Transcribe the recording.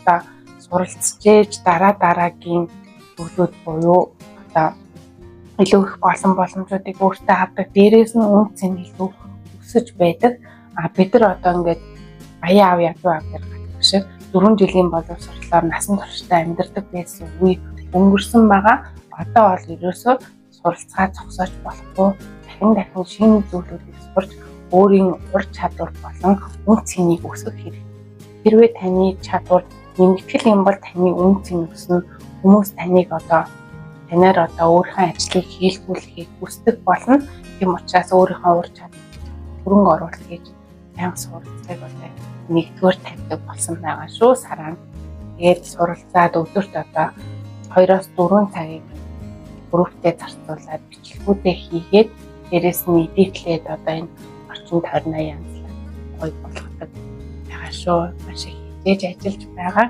Одоо суралцжээж дараа дараагийн зүйлүүд буюу одоо илүү их олон боломжуудыг өөртөө авдаг. Дээрээс нь үн цэн илүү өсөж байдаг. А бид нар одоо ингээд баян аав ядуу аав дээр гардаг шиг 4 жилийн боловсролоор насан туршдаа амьдардаг байсан үе өнгөрсөн байгаа. Одоо бол ерөөсөө суралцгаа зогсоож болохгүй, дахин дахин шинэ зүйлүүдийг сурч өөрийн ур чадвар болон үн цэнийг өсгөх хэрэгтэй. Хэрвээ таны чадвар нэмэгдэх юм бол таны үн цэн өснө. Хүмүүс таныг одоо танаар одоо өөрийнхөө ажлыг хийлгүүлэхийг хүсдэг болно. Тийм учраас өөрийнхөө ур чадвар хөрөнгө оруулалт хийж байнга суралцахыг одоо нэгдүгээр тавьдаг болсон байгаа шүү Саран. Тэгээд суралцаад өдөрт одоо 2-4 цагийг групптэй зарцуулаад бичлэгүүдээ хийгээд дээрээс нь edit лээд одоо энэ орчин тойрноо янзлаад гоё болгодог байгаа шүү. Маш их хичээж ажиллаж байгаа.